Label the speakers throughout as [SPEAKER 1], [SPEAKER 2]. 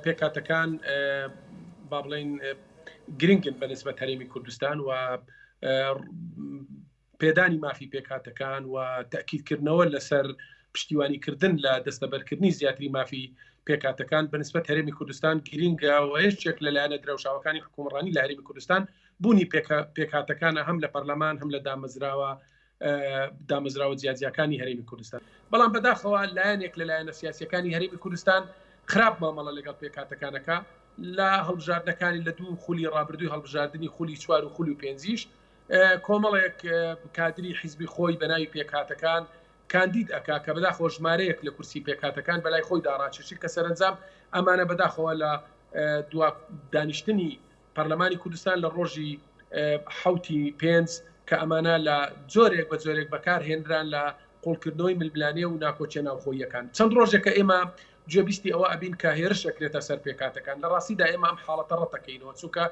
[SPEAKER 1] پێکهاتەکان با بڵێین گرنگن بە نسبەت هەرێمی کوردستان و پێدانی مافی پێکهاتەکان و تەئکیدکردنەوە لەسەر پشتیوانیکردن لە دەستەبەرکردنی زیاتری مافی پێکهاتەکان بە نسبەت هەرێمی کوردستان گرینگە و یەکێک لە لایەنە درەوشاوەکانی حکومڕانی لە هەرێمی کوردستان بوونی پێکهاتەکانە هەم لە پەرلەمان هەم لە دامەزراوە دامەزراوە جیاجیاکانی هەرێمی کوردستان بەڵام بەداخەوە لایەنێک لە لایەنە سیاسیەکانی هەرێمی کوردستان خراپ مامەڵە لەگەڵ پێکهاتەکانەکە لە هەڵبژاردنەکانی لە دوو خولی ڕابردووی هەڵبژاردنی خولی چوار و خولی پێنجیش کۆمەڵێک کادری حیزبی خۆی بە ناوی پێکهاتەکان کاندید ئەکا کە بەداخەوە ژمارەیەک لە کورسی پێکهاتەکان بەلای خۆیدا ڕاکێشی کە سەرەنجام ئەمانە بەداخەوە لە دوا دانیشتنی پەرلەمانی کوردستان لە ڕۆژی حوتی پێنج کە ئەمانە لە جۆرێک بە جۆرێک بەکار هێنران لە قوڵکردنەوەی ململانێ و ناکۆکیە ناوخۆییەکان. چەند ڕۆژێکە ئێمە گوێبیستی ئەوە ئەبین کە هێرش ئەکرێتە سەر پێکهاتەکان. لە ڕاستیدا ئێمە ئەم حاڵەتە ڕەتەکەینەوە، چونکە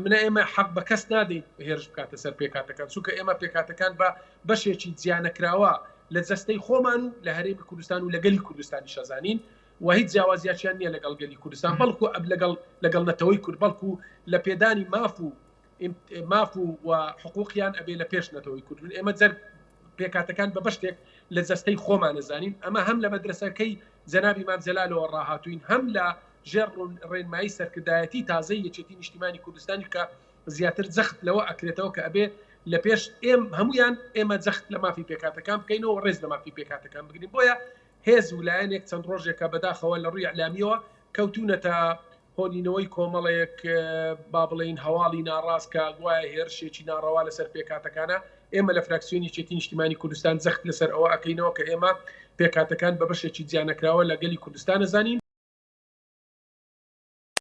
[SPEAKER 1] منە ئێمە حەق بە کەس نادەین هێرش بکاتە سەر پێکهاتەکان، چونکە ئێمە پێکهاتەکان بە بەشێکی جیانەکراوە لە جەستەی خۆمان و لە هەرێمی کوردستان و لە گەلی کوردستانیش ئەزانین و هیچ جیاوازیاکیان نییە لەگەڵ گەلی کوردستان، بەڵکو ئەب لەگەڵ لەگەڵ نەتەوەی کورد، بەڵکو لە پێدانی ماف و ماف و و حقوقیان ئەبێ لە پێش نەتەوەی کورد بن. ئێمە جەر پێکهاتەکان بە بەشتێک لە جەستەی خۆمان ئەزانین، ئەمە هەم لە مەدرەسەکەی جەنابی مام جەلالەوە ڕاهاتووین، هەم لە ژێر ڕێنمایی سەرکردایەتی تازەی یەکێتی نیشتیمانی کوردستانی کە زیاتر جەخت لەوە ئەکرێتەوە کە ئەبێ لە پێش ئێم هەمویان ئێمە جەخت لە مافی پێکهاتەکان بکەینەوە و ڕێز لە مافی پێکهاتەکان بگرین. بۆیە هێز و لایەنێک چەند ڕۆژێکە بەداخەوە لە ڕووی ئیعلامییەوە کەوتوونەتە هۆنینەوەی کۆمەڵێک با بڵێین هەواڵی ناڕاست کە گوایە هێرشێکی ناڕەوا لەسەر پێکهاتەکانە، ئێمە لە فراکسیۆنی یەکێتی نیشتیمانی کوردستان جەخت لەسەر ئەوە ئەکەینەوە کە ئێمە پێکهاتەکان بە بەشێکی جیانەکراوە لە گەلی کوردستان ئەزانین.